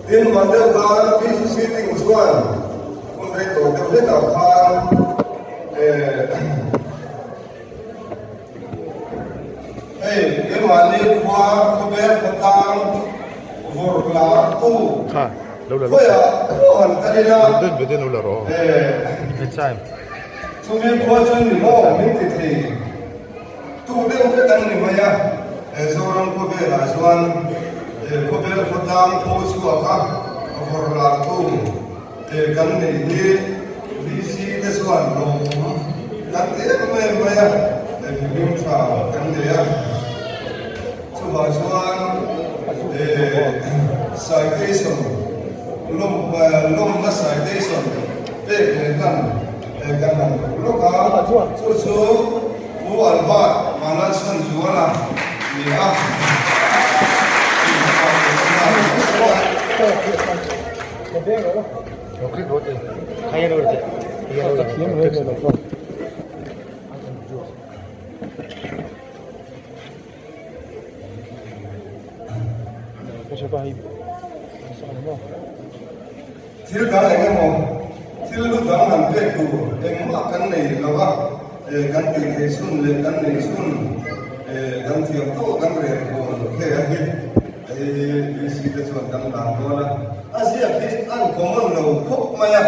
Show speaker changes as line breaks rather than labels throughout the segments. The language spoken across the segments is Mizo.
Tin, mah deuh khan PCC ting chuan hun rei tawh deuh hlekah khan hei keimahni khua khawbel khawtlang vawrh lar tu khawiah pawh han kal ila chumi khua chu ni maw min ti thei. Tu deuh vek an ni mai a, he Zoram khawvelah chuan he khawvel khawtlang tho chhuak a vawrh lar tu he kan neih hi VC te chuan lawmawm kan ti em em mai a, he mihring tha kan nei a. Chuvah chuan he citation lawmna citation pek leh hlan Kan han duh lawk a, chu chu Pu Albert Vanlalchhanzuala ni a. Thil dang eng emaw, thil lu dang han pek tur engmah kan nei lo a, kan tih theih chhun leh kan neih chhun kan thiam tawh kan rel hawn khe a hi hei VC te chuan kan dan dawn a, a ziak hi an common lo khawp mai a,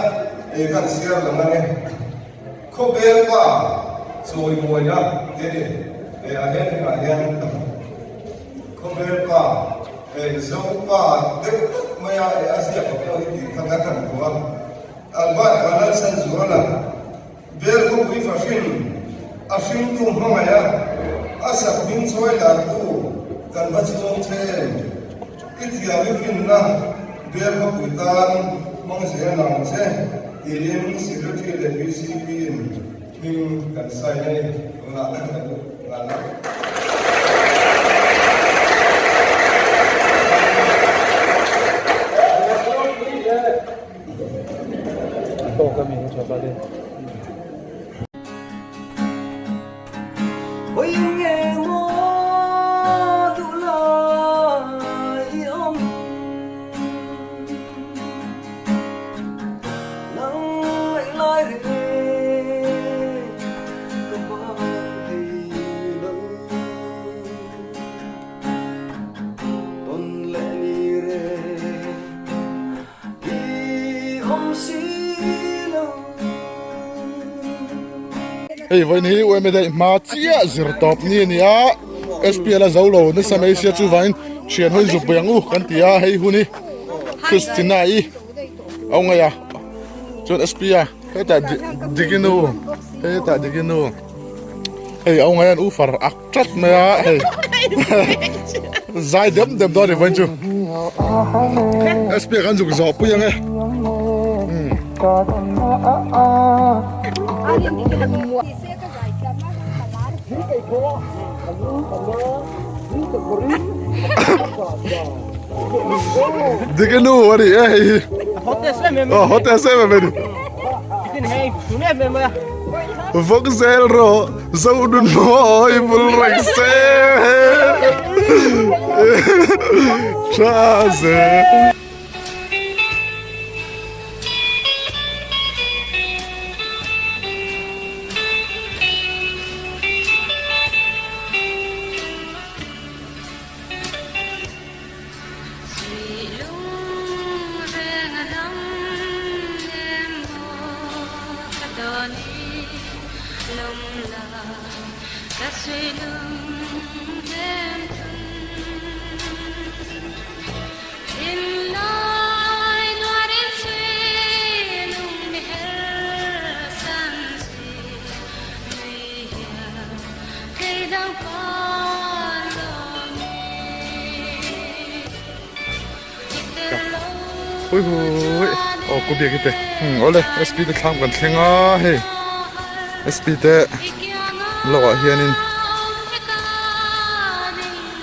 kan chhiar lang ange. Khawvel pa chawi mawina te ni a heading ah hian Khawvel pa Zo pa deuh tak mai a a ziak a pawh hi tih kha kan han hmu a. Albert Vanlalchhanzuala Bel khawpui fahrin a hringtu hmangaih a, a sak hming chawi lartu kan va chhung che em? I thiam i finna Bel khawpui tan hmang zel ang che. Tiin Secretary leh VCP in hming kan sign a ni. Tunah kan ngan a.
Hei vawiin hi UMA daih hma chiah zir tawp ni a ni a SPL a zo lo nasa mai sia chuvangin thian hawi zuk pui ang u kan ti a hei hun hi Christina i a ngaih a chuan SP a hetah Diginu hetah Diginu hei a ngaih an u far ak tlat mai a hei zai dem dem dawn a ni vawiin chu SP a kan zuk zawh pui ang e. Dik i nu a ni e hei hi. Aw hot em em a ni. Vawk zel rawh zo nun mawi bul reng se. Tha zel. Hui hui aw ku biak hi te awle sp te thlam kan thleng a hei sp te lawkah hianin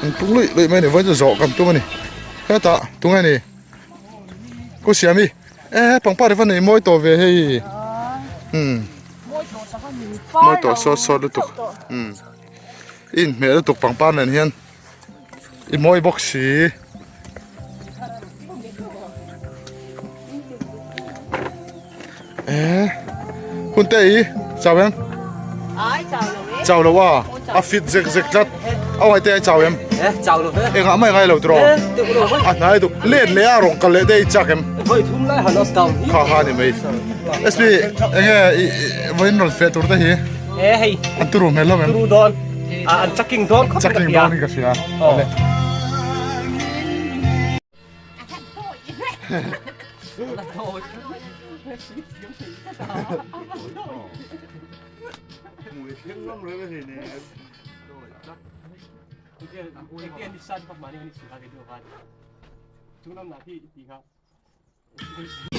an pung luih luih mai a ni vawiin chu zawh kan tum a ni hetah tunge ni ku siami e pangpar hi va nei mawi tawh ve hei umm mawi tawh sawt sawt lutuk umm i inhmeh lutuk pangpar nen hian i mawi bawk si. Eh, hun te i chau em?
Ai chau lo e.
Chau lo a, a fit zek zek tlat. A uai te ai chau em?
Eh, chau lo ve.
Engah mai ngai lo tiraw?
Eh, teuh lo mai.
A hnai duh. Let leh a rawng kal leh te i chak em?
Voi thum lai han up down hi.
Kha kha ni mai. SP, enge i vawiin rawn feh tur te hi?
Eh, hei.
An turu hmel lo em?
Turu dawn. An checking dawn khawp in ka hria.
Checking dawn in ka hria.
Awle.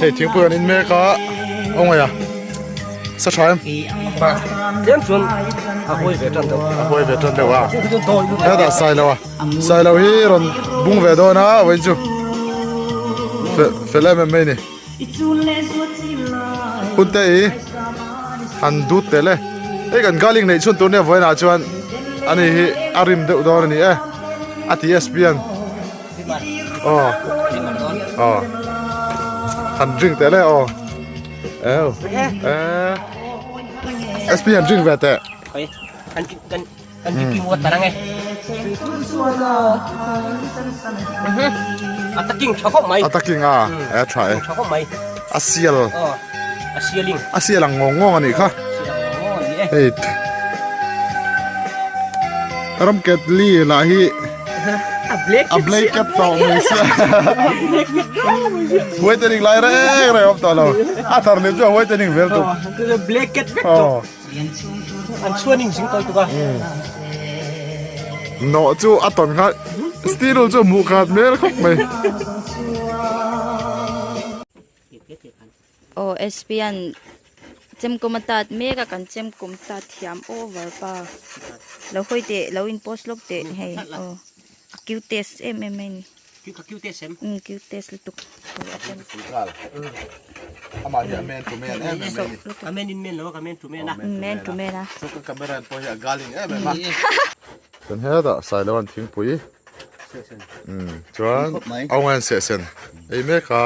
Hei thingpui an in mek a aw ngaih a sa tha em
tlem chuan a hawi ve tan deuh
a hawi ve tan deuh a hetah sailo a sailo hi rawn bung ve dawn a vawiin chu fel em em mai a ni hun te hi han dut tel e hei kan garlic neih chhun tur nia vawiinah chuan ani hi a rim deuh dawn a ni e a ti SP an. Aw aw han drink teh le aw eo eh SP han drink ve teh
Oi kan kan kan drinking water ange Attacking tha khawp mai
Attacking a e tha e
tha khawp mai
a sial
aw a sialing
a sial ang ngawng ngawng ani kha hei ramket li lah hi a blanket tawh mai sia huaitening lai reng reng awm tawh lo a thar lim chu a huaitening vel tuk
blanket vek tawh an chuaning zing tawh tuk a
no chu a tawn kha steel chu hmuh khat hmel khawp mai
Aw SPian chemkawm a tat mek a kan chemkawm tat thiam over pa lo hawi teh lo in post lawk teh hei aw a cutest em em mai a ni umm cutest lutuk man to man a
Chuan hetah Sailoan thingpui chuan a ngain sehsen ei mek a.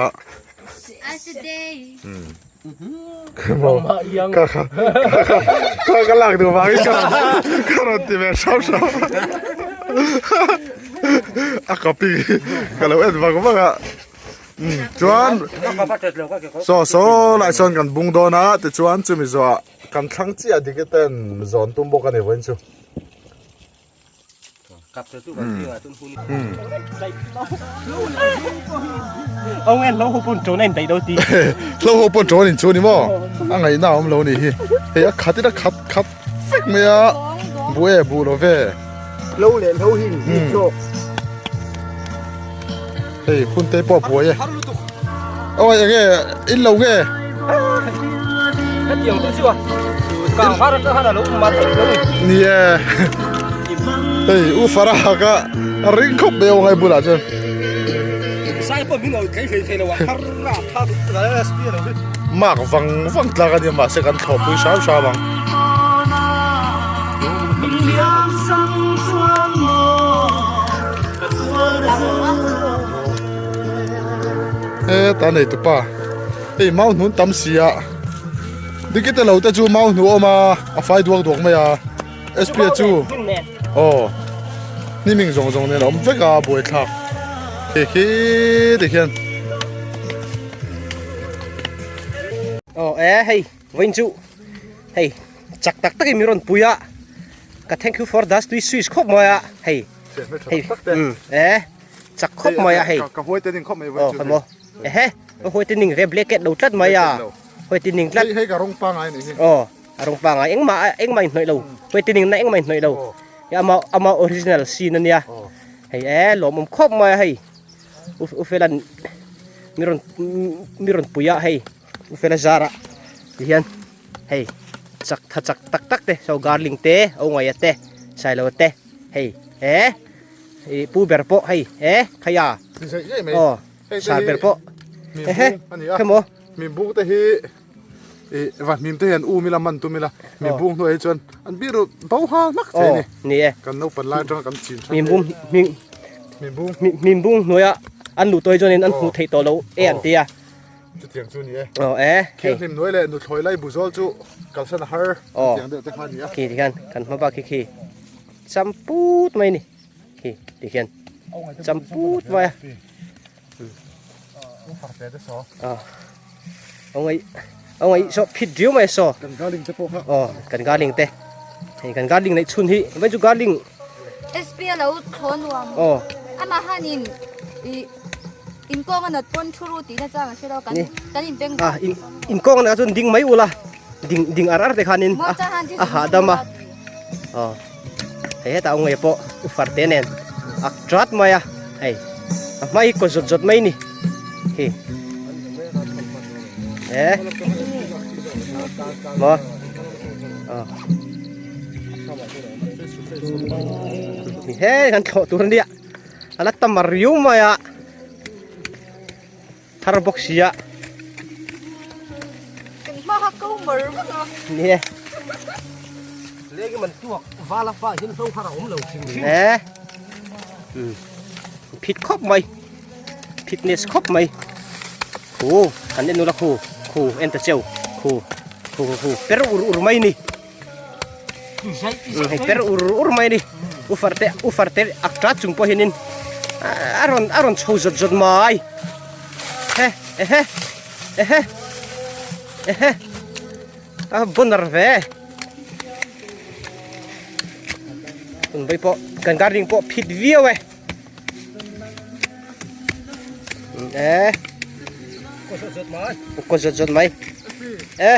Ka ka lak duh vangin ka ka rawn ti ve hrau hrau a copy ka lo en vang vang a chuan saw saw lai sawn kan bung dawn a tichuan chumi zawhah kan thlang chiah dik ten zawn tum bawk a ni vawiin chu.
Ông em lo ho pon trốn anh đẩy đâu tí.
Lo ho pon trốn in chu ni mo. A ngai na om lo ni hi. Hei a khat ina khat khat fek mai a. Bu e bu lo ve.
Lo le lo hin hi chok.
Hei hun te pawh buai e. Oi enge in lo nge.
Cái tiền tôi chưa. Càng phát ra hana lo mà thei lo.
Ni e. Hei u fara ka ring khawp mai aw ngai bulah chuan.
Sai pawh min lo thei thei thei lo a har ra tha la SP lo.
Mark vang vang tlak a nia mahse kan thlawhpui hram hram ang. Heta nei tupa hei mau hnun tam si a dikite lo te chu mau hnu awm a a fai duak duak mai a sp a chu aw hnim zawng zawng nen a awm vek a buaithlak khi khi ti khian.
Aw e hei vawiin chu hei chak tak takin min rawn pui a ka thank you for the tui switch khawp mai a hei hei um e chak khawp mai a hei
ka huai te ning khawp mai
aw khaw maw ehe ka huai te ning ve blacket lo tlat mai a huai te ning tlat
hei hei ka rawng pangai ni hi
aw a rawng pangai engmah engmah in hnawih lo huai te ning na engmah in hnawih lo ama ama original scene ania hei e lawmawm khawp mai a hei u felan mi rawn mi rawn pui a hei u fela zara tihian hei chak tha chak tak tak te so garling te au ngaia te sailo te hei he i pu ber pawh hei he khaia aw sar ber pawh ehe khemaw
mi buk te hi i va hmim te hian um ila man tum ila mi bung hnuai hi chuan an biru bo ha hlak thei ni
ni e
kan naupan lai atanga kan chin
mi bung mi
mi bung
mi bung hnuaia. an luh tawi chuanin an hmuh theih tawh lo e an ti a.
Chutiang chu ni e.
Aw e.
Thianghlim hnuai leh nuthlawi lai buzawl chu kalsan a har chutiang deuh te kha a ni a.
Khi tikhian kan hma bak khi khi cham put mai a ni. Khi tikhian cham put mai a. Aw. Aw ngai saw phit riau mai saw.
Kan garling te pawh kha.
Aw kan garling te. Hei kan garling neih chhun hi vai chu garling.
SP a lo thaw nuam.
Aw.
Amah hanin i in kawng a nat pawn thu ru tihna chang a hre lo kan kan in beng.
Ah in in kawng a nat chuan ding mai ula ding ding ar ar te khanin a hahdam a. Aw hei hetah awm ngei pawh u far te nen ak chat mai a hei a hmai kaw zawt zawt mai ni hi e maw aw he kan thlawh tur ania a la tam a riau mai a thar bawk si a.
Engmah kha ko mar vak a.
Ni e.
Leng man tuak vala pa hin hlo har a awm lo hrim hrim.
E. Um. Phit khawp mai. Fitness khawp mai. Khu han en ula khu khu en ta cheu khu khu khu khu per ur ur mai ni. Hei per ur ur mai a ni u farte u farte ak tat chung pawh hianin a rawn a rawn chho zawt zawt mai he ehe ehe ehe a banner ve tun bai pawh kan gardening pawh phit viau e e ko zawt zawt mai e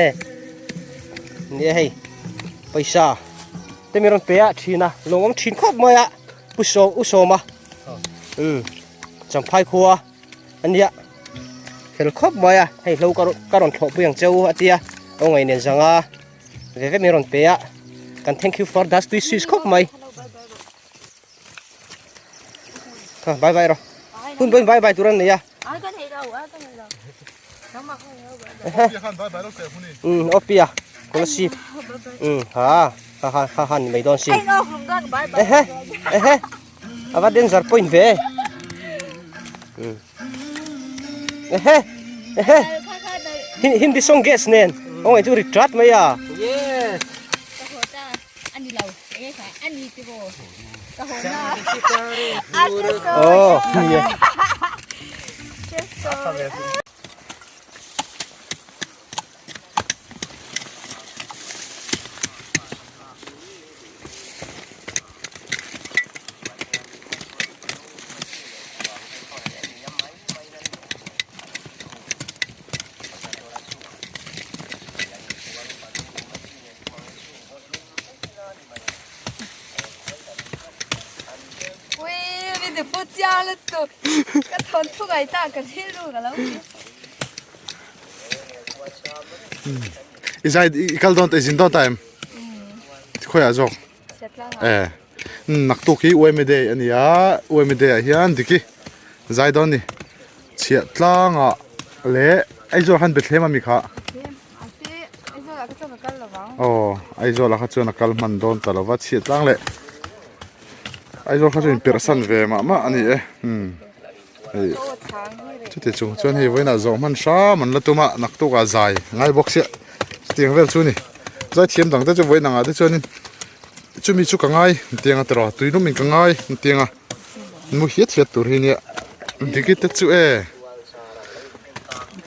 e ni e hei paisa te mi rawn pe a thin a lawng awm thin khawp mai a pu sawm u sawm a um champhai khua ania fel khawp mai a hei hlo ka ka rawn thlawh pui ang cheu a tia aw ngaih nen zanga ve ve mi rawn pe a kan thank you for that tui switch khawp mai kha bye bye ro hun pawhin bye bye tur an nei a um opia kolasib um ha ha ha ha ha ni mai dawn sin ehe ehe ava danger point ve um ehe ehe Hindi song guest nen ong chu ri chat mai a
yes
oh yeah
I zai i kal dawn ta i zin dawn ta em? Khawiah zawk? E naktuk hi UMA day a ni a UMA day ah hian Diki zai dawn a ni chhiah tlangah leh Aizawl khan Bethlehem a mi kha aw Aizawl ah kha chuan a kal hman dawn ta lo va chhiah tlang leh Aizawl kha chuan inperhsan ve mah mah a ni e umm. Hei chuti chung chuan hei vawiinah zawh hman hram an la tum a naktukah zai ngai bawk sia chutiang vel chu a ni zaithiam dang te chu vawiin angah te chuanin chumi chu ka ngai tiang a tiraw tuilum in ka ngai tiang a mu hiat hiat tur hi nia diki te chu e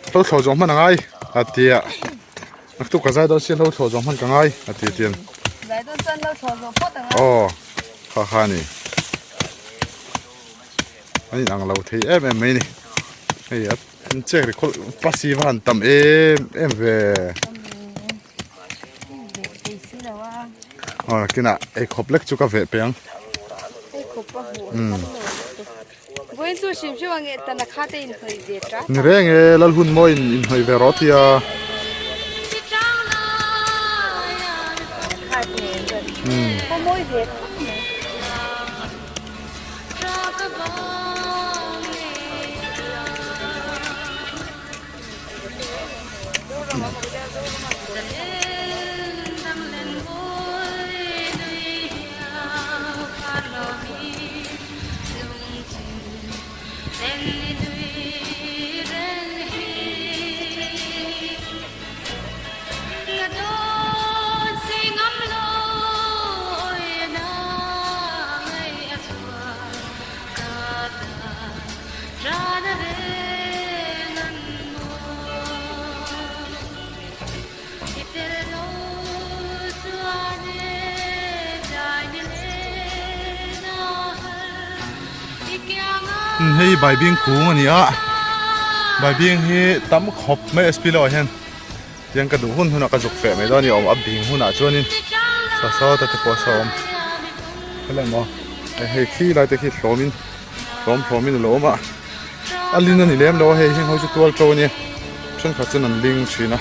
hlo thlawh zawh hman a ngai a tia naktuk ka zai dawn sia hlo thlawh zawh hman ka ngai a ti tian aw kha kha a ni. An in ang lo thei em em mai a ni hei a an chek ri khawlh pasi va han tam em em ve aw nakinah eikhawp lek chu ka veh pe ang ni reng e Lalhunmawiin inhnawih ve rawh tia. Hei baibing kung a ni a baibing hi tam khawp mai sp lo ah hian tiang ka duh hun hunah ka zuk feh mai dawn a ni awm a bing hunah chuanin saw sawta te pawh saw awm helai maw hei khi lai te khi hlawmin hlawm hlawmin a lo awm a. A lin a ni lem lo a hei heng ho chu tual to a nia thenkhat chuan an ling thin a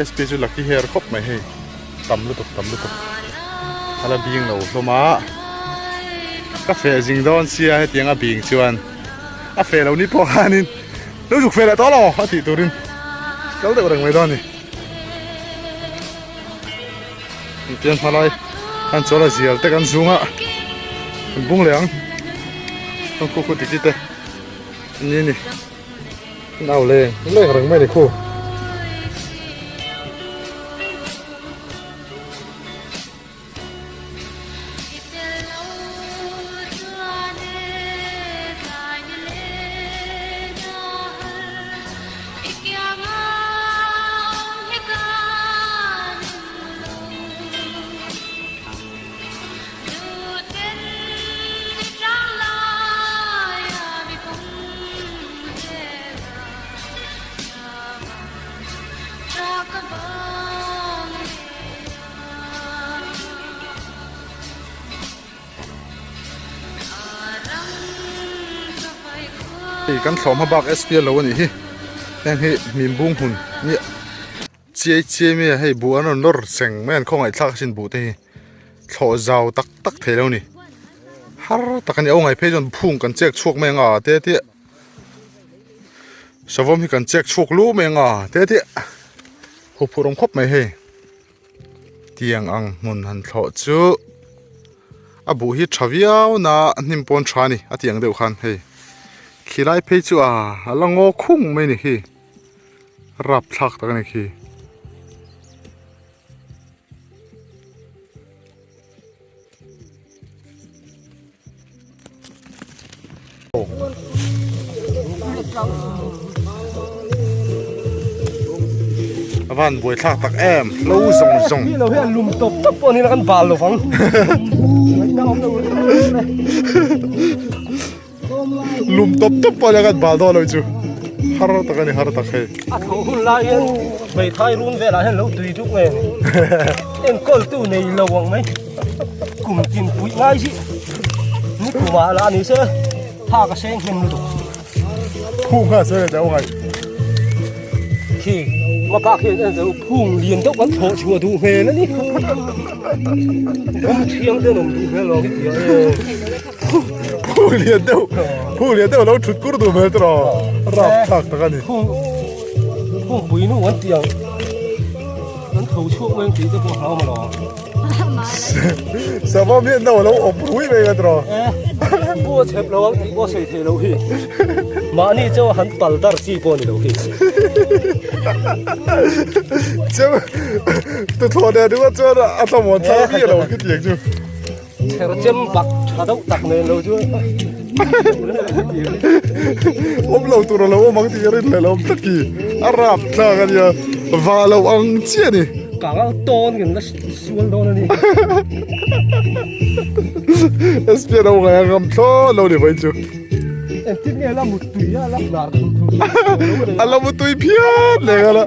sp chu lucky hair khawp mai hei tam lutuk tam lutuk a la bing lo hlawm a ka feh zing dawn sia hetiang a bing chuan a feh lo ni pawh khanin lo zuk feh leh tawh lo a tih turin kal deuh reng mai dawn a ni. Engtiang hma lai an chawl a zial te kan zung a kan bung leh ang kan khu khu tiki te an ni a ni an au leng leng reng mai a ni khu. Hei kan thlawh hma bak SPL lo a nih hi heng hi mimbung hmun nia chiai chiai mai a hei buh an rawn lawr seng mai an khawngaih thlak asin buh te hi thlawh zau tak tak thei lo a ni har tak a ni a aw ngaih phei chuan phung kan chek chhuak mai ang a te te savawm hi kan chek chhuak lu mai ang a te te huphurh awm khawp mai hei. Tiang ang hmun han thlawh chu a buh hi tha viau na hnim pawn tha a ni a tiang deuh khan hei khilai phei chu a a la ngaw khung mai a ni khi rapthlak tak a ni khi. A van buai thlak tak em hlo zawng zawng.
Lo hi a lum tawp tawp pawh ni la kan bal lovang.
Lum tawp tawp pawh ni la kan bal dawn lo chu. Har tak a ni har tak hei.
A thlawh hun lai hian hmeithai run velah hian lo tui duk nge ni. Enkawl tu nei lo ang mai. Kum tin puih ngai hi ni kumah lah ni se tha ka seng hnem lutuk.
Phung kha sawi leh deuh ngai.
Khi maka khi en zo phung lian deuh kan thlawh chhuah duh hmel a ni. Ram thiang te an awm duh hmel lo khi tia e.
Phung lian deuh phung lian deuh lo thut kur duh hmel tawh rap thlak tak a ni.
Phung phung pui nu an tiang an tho chhuak mai ang tih te pawh hlau maw lo.
Sava mi an lo lo awp rui mai ka tawh.
Bu a chhep lo ang tih pawh sawi thei lo hi. Mahni chauh a han pal dar chi pawh ni lo hi.
Chem tuthlawh nen ringawt chuan a thlamuan thlak miah lo khi tiang chu.
Chher chem bak tha deuh tak nen lo chu.
Awm lo tur a lo awm ang tih ka rin leh lo awm tlat ki. A rap thlak a nia. Va lo ang chiah a ni.
Kang ang tawn kan la sual dawn a ni.
SP a lo ngai a ngam thlawt lo ni vawiin chu.
Engtin nge la muttui a la hnar thur thur thur.
A la muttui phian leh nghal a.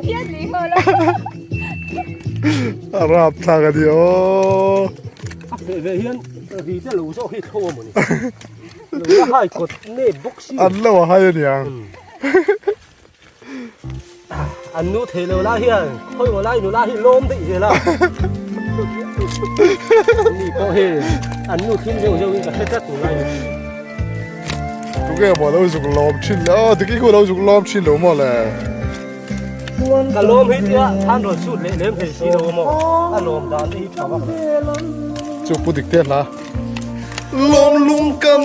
A rap thlak a ni aw.
A feh ve hian ri te lo zawk hi thlo a mawni. Lo la hai kawt nge bawk si.
An lo a hai a niang.
An nu thei lo lai hian khawi maw lai nula hi lawm daih zel a. Ni pawh hi an nu thim zeuh zeuh in ka hre tlat tur lai ni.
Tunge maw lo zuk lawm thin le aw tiki khu lo zuk lawm thin lo maw le.
Ka lawm hi tia than rawn sut leh lem thei si lo maw a lawm dan te hi tha vak lo.
Chu pu dik te hla. Lawm lung kan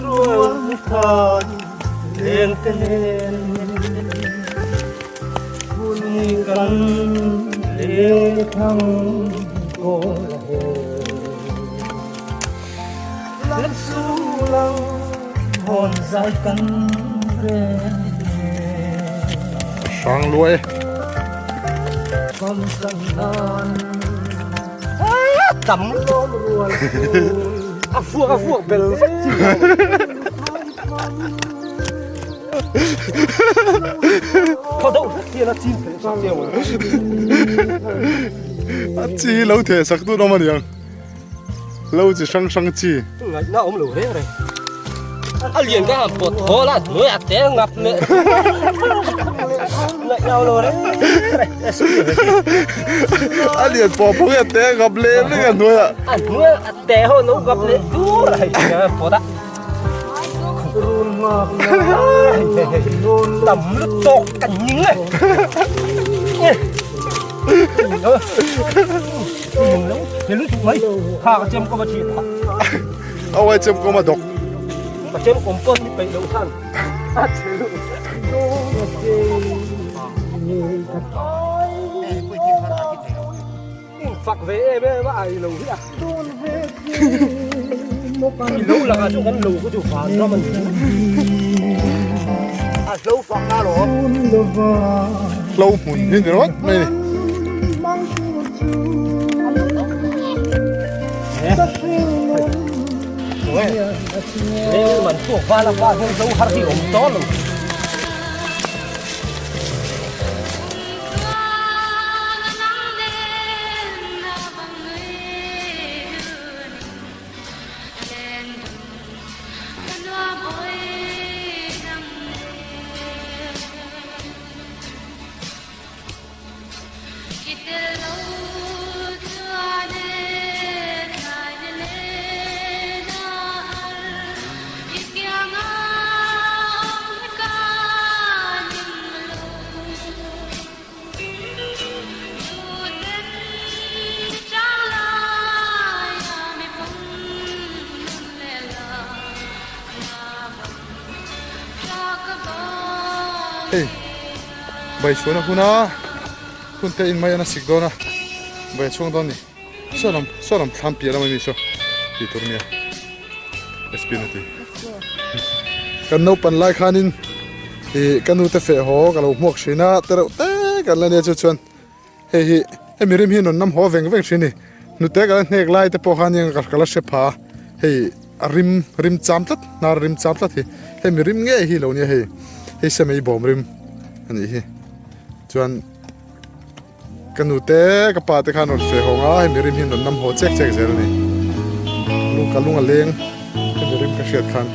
rual than. Lengte nen hun kan leng thang kawl a hel. Lem su lang hawn zai kan rel e.
Hrang luai.
Fam san nan tam lawm rual a fuak a fuak bel vek chi.
A chi hi lo theh sak tun awm a niang lo chi hrang hrang chi
ngaihna awm lo reng reng a lian ka han pawt haw la hnuai a te ngap leh ngaihna awm lo reng reng
a lian pawh pawh hi a te ngap leh vek a hnuai ah
a hnuai a te ho lo ngap leh dur a hei pawt a Tam lutuk kan ning e. Kha ka chem kawm a thi tha.
Awai chem kawm a dok.
Ka chem kawm pawn ni peih lo khan. A che lu. Fak ve em em a ai lo hi a. I lo lang ah chu kan lo khu chu van ram a ni.
A hlo fak na lo.
Hlo hmun hi ni rawt mai ni.
Leng man chu van a pa hian hlo har hi awm tawh lo.
Hei bai chhuahna huna hun te in mai an a sik dawn a bai a chhuang dawn a ni saw lam saw lam thlam piah lam a mi saw tih tur a nia SP na ti kan naupan lai khanin ih ka nu te feh haw ka lo hmuak thin a te reuh te kan la nia chu chuan hei hi hemi rim hi rawn nam haw veng veng thin a ni hnute ka la hnek lai te pawh khan eng ka la hre pha a hei a rim rim cham tlat hnar rim cham tlat hi hemi rim ngei hi lo nia hei hei semei bawm rim a nih hi chuan. Ka nute ka pa te khan rawn feh hawng a, hemi rim hi an rawn nam haw chek chek zel a ni. Lung ka lung a leng hemi rim ka hriat khan.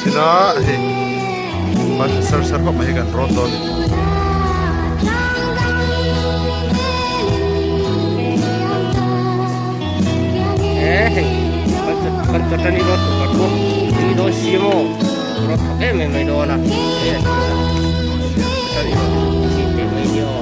China hei ban sar sar khawp mai hi kan rawn dawn a ni.
He hei kan chawtani dawn tukar pawh tui dawn si maw. Rawt thawk em em mai dawn a. Hei a ti a. Chuan i rawn tih teh mai ni aw.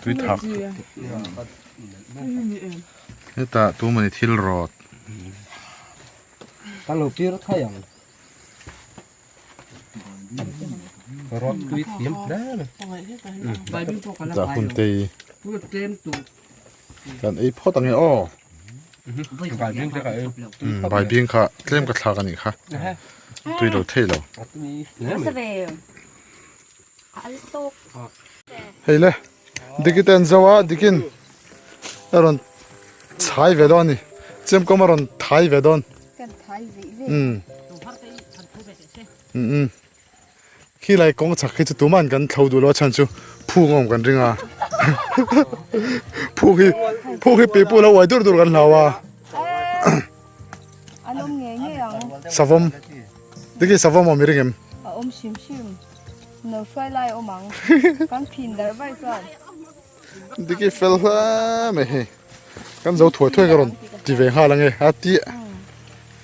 Tui thak hetah tumani thil rawt
Ka lo tir thai ang. Rawt tui thiam hle mai.
Hetah hun te hi kan ei phawt ang e aw. Baibing kha tlem ka thlak a nih kha tui lo thei lo. Hei le Diki te an zo a Dikin a rawn chhai ve dawn a ni chemkawm a rawn thai ve dawn. Umm. Khilai kawng chak hi chu tuman kan thlo duh lo a chhan chu phung a awm kan ring a phung hi phung hi pipu lo uai dur dur kan hlau a
An awm ngei ngei ang.
Savawm tikhi savawm awm i ring em?
A awm hrim hrim no hruai lai awm ang kan phin darh vaih chuan.
Diki fel hle mai hei kan zo thuai thuai ka rawn ti ve nghal ange a ti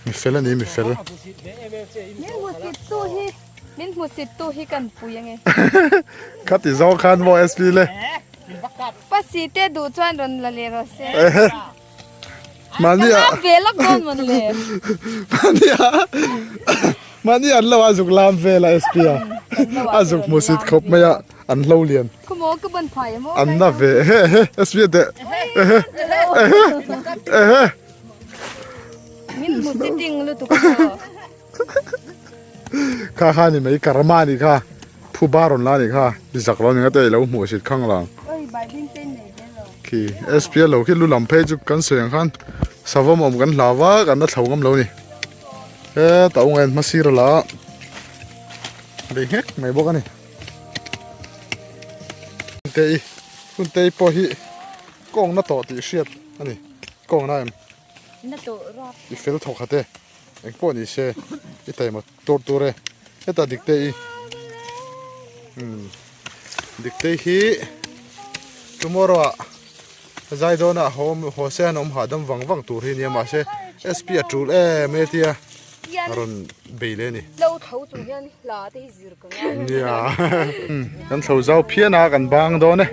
mi fel a ni mi fel.
Min hmusit tu hi min hmusit tu hi kan pui ange.
Kha ti zawng khan maw SP le.
Pasi te duh chuan rawn la leh rawh se.
Mahni a
Ka lam ve lawk dawn mawn le.
Mahni a mahni an lo a zuk lam vel a SP a a zuk hmusit khawp mai a an hlo lian.
Khumaw ka ban phai emaw.
An na ve ehe ehe SP a teh ehe ehe ehe.
Min hmusit ding lutuk aw.
Kha kha ni mai karma ni kha phuba rawn la ni kha i zak lo ni nga te i lo hmuh sit khang lang.
Oi baibing te nei ve lo.
Khi SPL lo khi lu lam phei chu kan sawi ang khan savawm awm kan hlau va kan la thlo ngam lo ni. He ta unga in hmasir la bei nghek mai bawk a ni. Hun te i hun te i pawh hi kawng na tawh tih hriat a ni kawng na em.
Na tawh rap.
I fel thawk khat e. Eng pawh ni se i taima tur tur e hetah dikte i umm dikte hi tomorrow ah zai dawn ah haw haw se an awm hahdam vang vang tur hi nia mahse sp a tul em e tia a rawn bei leh a ni.
Lo tho chung hian hla te hi zir ka ngai.
Nia kan thlo zau phian a kan bang dawn e.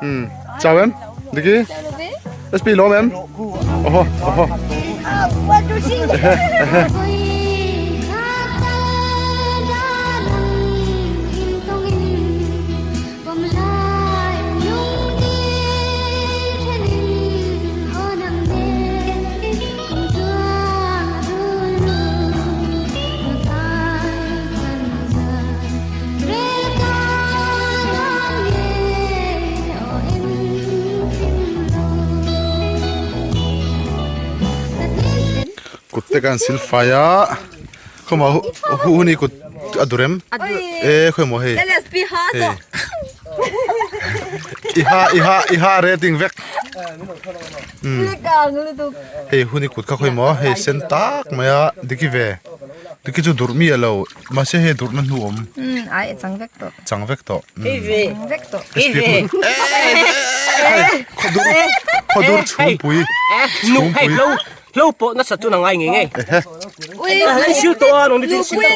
Umm chau em Diki SP lawm em oho oho ehe ehe Kut te kan sil fai a khawma hu hu ni kut a durem e khawimaw hei hei i ha i ha i ha rating vek hei hun i kut kha khawimaw hei sen tak mai a diki ve diki chu durh mi alo mahse hei durh na hnu awm
ai a chang vek tawh
chang vek tawh
hei ve
chang vek tawh
hei ve
khawdur khawdur chhungpui
chhungpui lo lo pawh nasa chu na ngai ngei ngei
ui
an sil tawh a nung
nupui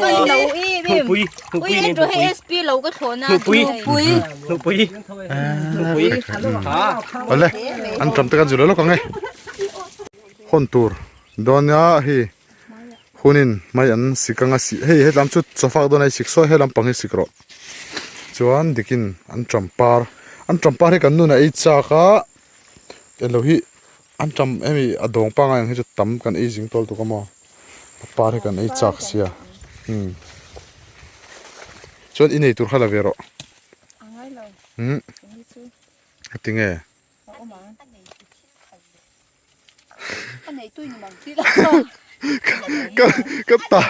nupui nupui
ui en hei sp lo ka thlawna
nupui
nupui
nupui nupui ha
ole an tam te kan zul lawk ang e hawn tur dawn a hei hunin mai an sik anga si hei hetlam chu chawfak dawn a sik sawi helam pang hi sik rawh. Chuan dikin an ṭampar an ṭampar hi kan nun a ei chak a englo hi an ṭam hemi a dawng pangngai ang hi chu tam kan ei zing tawl tuk a maw a par hi kan ei chak sia umm chuan i nei tur kha la ve rawh umm a ti nge. Ka ka ta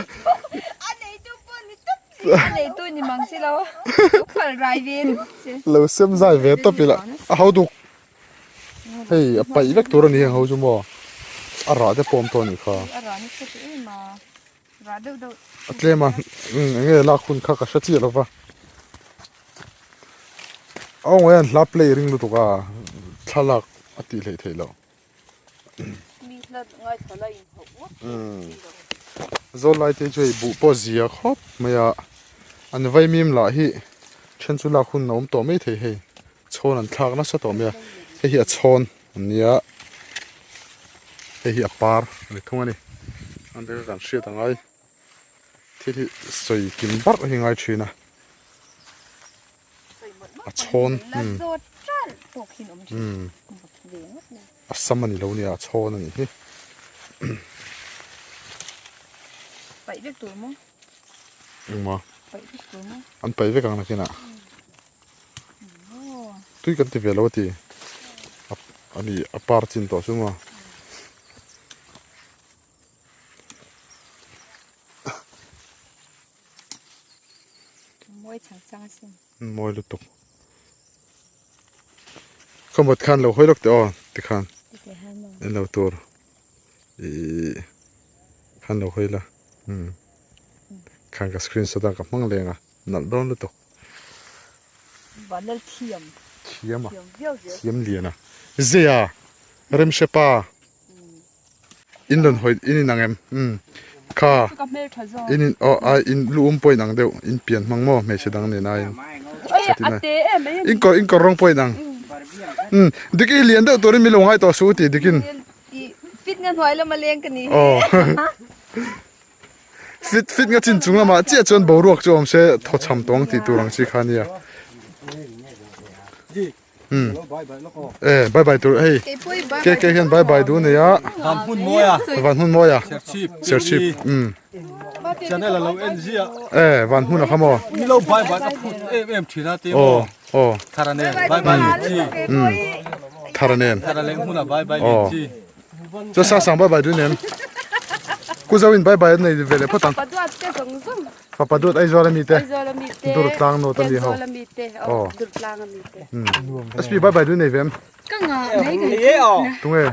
lo sem zai ve tawp ila a ho duk hei a paih vek tur a ni heng ho chu maw a rah te pawm tawh a nih kha a tlem a eng nge lak hun kha ka hre chiah lo va a awng hian hla play ring lutuk a thlalak a tih hleih theih loh Zawlai te chu hei buh pawh zia khawp mai a an vaimim lah hi then chu lak hun a awm tawh mai thei hei chhawn an thlak nasa tawh mai a hei hi a chhawn a nia hei hi a par a ni thung a ni an te kha kan hriat angai thil hi sawi kim barh hi ngai thin a. A chhawn umm a sam a ni lo nia a chhawn a nih hi. Engmaw an paih vek ang nakinah tui kan ti ve lo a ti a ni a par chin tawh chu maw.
Mawi chang chang asin.
Mawi lutuk. Ka mut khan lo hawi lawk teh aw tikhan. En lo tur. I khan lo hawi la. Hmm. Khan ka screenshot a ka hmang leng a. Nalh dawn lutuk.
Vanlal thiam.
Thiam a. Thiam lian a. Zia. Remshepa. In rawn hawi in inang em umm kha in in aw a in lu um pawh inang deuh in pian hmang maw hmeichhe dang nen aiin in kawr in kawr rawng pawh inang umm dik i lian deuh turin min lo ngai tawh suh u tih dikin aw fit fit nga chin chung lamah chiah chuan boruak chu awm se thaw chham tawng tih tur ang chi kha ania. Hmm. Eh, bye bye tur hei. Ke ke hian bye bye du nei a.
Van hmun mawi a.
Van hmun mawi a.
Serchhip.
Serchhip. Hmm.
Channel a lo en zia.
Eh, van hmun a kha maw.
Mi lo bye bye ka phut em em thina te
maw. Oh, oh.
Thara nen bye bye li chi.
Hmm. Thara nen.
Thara leng hmun a bye bye li chi.
Chu sa sang bye bye du nem. Ku zo in bye bye nei ve le phawt ang.
Paduat te zawng zawng.
Fapa duat Aizawl ami te.
Aizawl ami te.
Durtlang note ami ho.
Aizawl ami te.
Oh.
Durtlang ami te.
SP bye bye du nei vem.
Ka ngah mai
ka ni aw.
Tunge.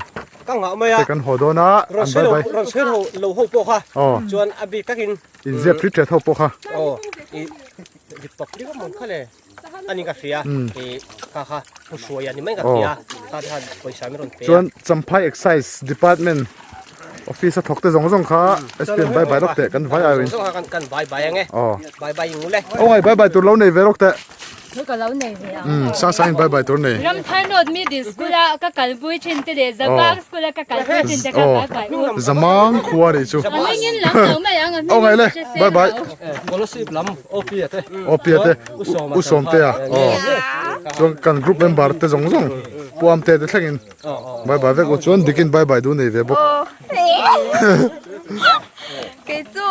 Ka ngah mai a.
Te kan haw dawn a.
Ron sel ron sel ho lo ho pawh kha.
Oh.
Chuan a bik takin.
In zep rit ret ho pawh kha.
Oh. I rit pap ri mon kha le. Ani ka hria. I kha kha pu hruai ani mai ka hria. Kha kha pawisa mi rawn pe a.
Chuan Champhai Excise Department Office a thawk te zawng zawng kha SPM bye bye lawk teh kan vai aiin.
Zawng zawng kha kan bye bye ang e.
Aw.
Bye bye ingu le.
Aw ngai bye bye tur lo nei ve lawk teh.
Thu ka lo nei ve ang.
Umm sang sang in bye bye tur nei.
Ramthar North Middle School a ka kalpui thin te leh Zamang School a ka kalpui thin te kha bye bye u.
Zamang khua nih chu.
A hming in lam lo mai ang a
Aw ngai le bye bye.
Scholarship lam OP a te.
OP a te U Sawm te a. Aw. Chuan kan group member te zawng zawng Pu Amte te thlengin Bye bye vek u chuan dikin bye bye duh nei ve bawk.
Kei chu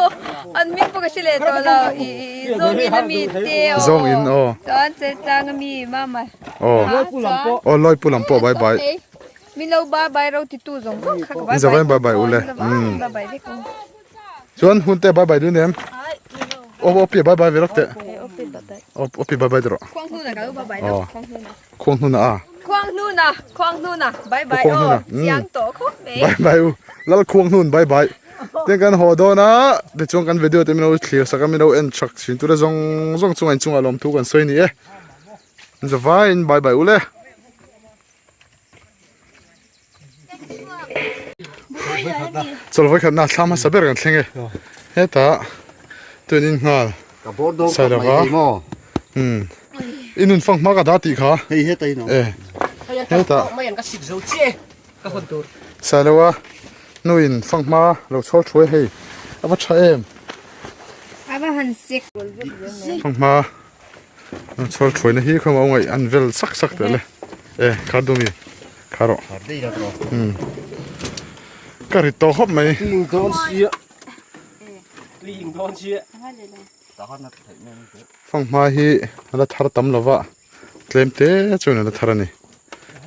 an hming pawh ka hre leh tawh lo i zawng in ami te aw.
Zawng in aw.
Chuan cheltlang ami mama.
Aw. Aw lawi pu lam pawh bye bye.
Min lo bye bye ro ti tu zawng zawng kha ka bye bye.
In zavai bye bye u le.
Bye bye vek u.
Chuan hun te bye bye duh nem. Aw aw pi bye bye ve rawk teh. Aw pi bye bye rawh.
Khuang hnuna ka lo bye bye lo. Khuang hnuna.
Khuang hnuna a.
Khuang hnuna khuang hnuna bye bye aw chiang tawh khawp mai.
Bye bye u lal khuang hnun bye bye. Tin kan haw dawn a tichuan kan video te min lo thlir sak a min lo en chak thin tura zawng zawng chungah inchungah lawmthu kan sawi ni e. Zavaiin bye bye u le. Chawl vawikhatna thlam hmasa ber kan thleng e hetah tuan in nghal sailova umm i nun fang hma ka dah tih kha e hetah sailova nuin fang hma lo chhawr thuai hei a va tha em fang hma. Chhual thuaina hi khaw mau ngaih an vel sak sak teh le. E khar dumi khar rawh. Hmm. Ka rit tawh khawp mai.
Tling dawn sia. Tling dawn sia.
Fanghma hi a la thar tam lova tlem te chuan a la thar a ni.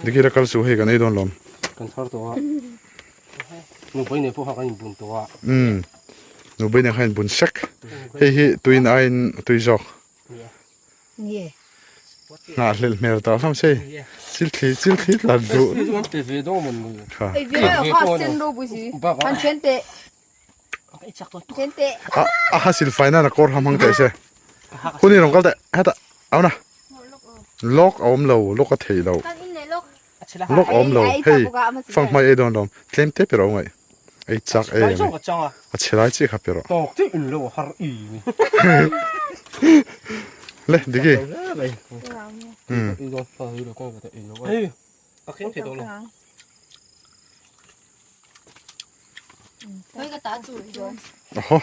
Dikira kal suh hei kan ei dawn lawm.
Kan thar tawh a. Nupui nei pawh kha kan inbun tawh a.
Umm nupui nei kha inbun sek. Hei hi tuin aiin a tui zawk.
Ni e.
Nghah hlelh hmel tawh hlawm se chil thli chil thli tlat duh.
Kha.
Ei ve a kha sen ropui si. Han then teh. Then teh.
A a ha sil fai nan a kawr ha hmang teh se. Hun i rawn kal teh heta auna. Lawk a awm lo lawk a thei lo.
Kan in leh lawk.
Lawk awm lo hei fanghmai ei dawn lawm tlem te pe rawh ngaih ei chak ei ani a chhe lai chiah kha pe rawh
tawk chiah in lo har i
le diki Aho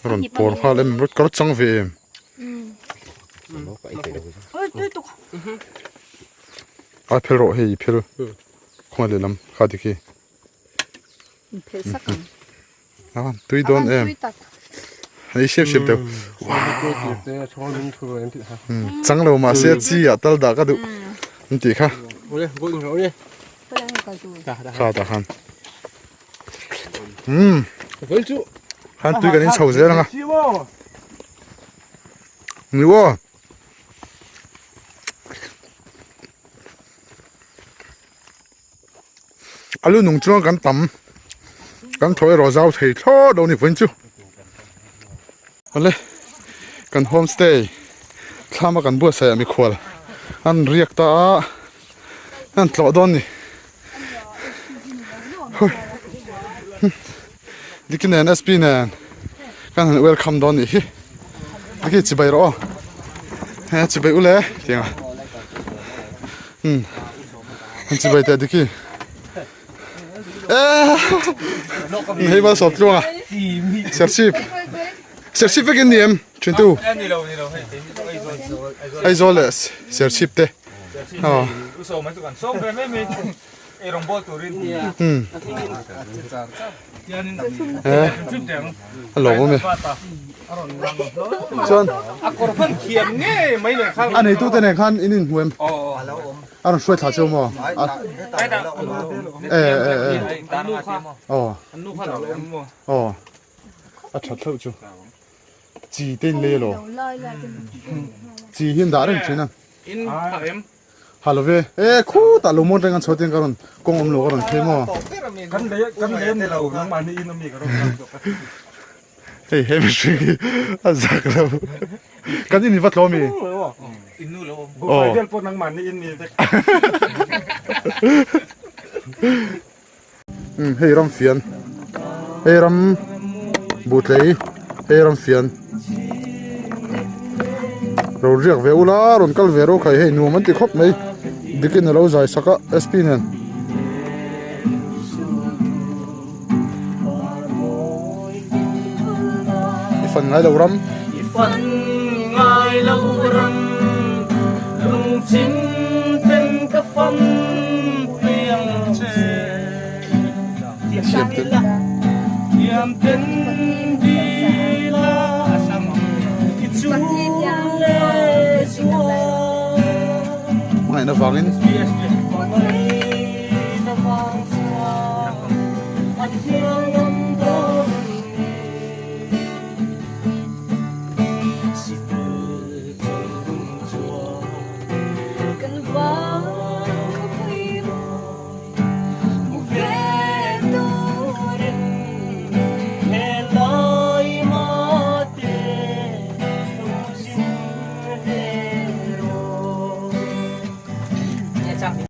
rawn pawn nghal em ka chang ve em A phel rawh hei i phel khawngaih lehlam kha dik hi.
Phel sak ang.
A tui dawn em. Hei siam siam teuh. Chang lo mahse chi ah tal dah ka duh an tih kha. Kha tah khan. Umm. Khan tui kan in chho zel ang a. Ni aw. A lu nung chuan kan tam kan thaw erawh zau thei thlawt lo ni vawiin chu awle kan homestay thlama kan buatsaih ah mikhual an riak ta a an tlawh dawn ni Diki nen SP nen kan han welcome dawn nih hi Diki chibai rawh aw he chibai ule tiang a um han chibai teh Diki eh hei mal sawp tluang a serchhip serchhip vekin ni em thintu Aizawl leh serchhip te aw A lawm awm e. Chuan a neitute nen khan in inhmu em? A rawn hruai thla cheu maw? E e e. Aw. Aw. A that hlauh chu. Chi te in lei elaw? Chi hi an dah reng thin a. Ha lo ve. E khutah lo mawn reng an chhuah ten ka rawn kawng awm lo ka rawn phei maw.
Kan lei kan lei ani lo nangmahni in ami ka rawn kal zawk a.
Hei he mihring hi a zak lo. Kan in i va tlawm i.
Innu lo awm. Buhfai vel pawh nangmahni in mi vek.
Umm hei ram fian hei ram buhtlei hei ram fian lo riak ve ula rawn kal ve rawh khai hei nuam an ti khawp mai dikin a lo zai sak a sp nen. I fan ngai lo ram.
I fan ngai lo ram lungchim ten ka fan piang che.
Thiam ten.
Thiam ten dila i chung le chuan.
Hmangaihna vangin.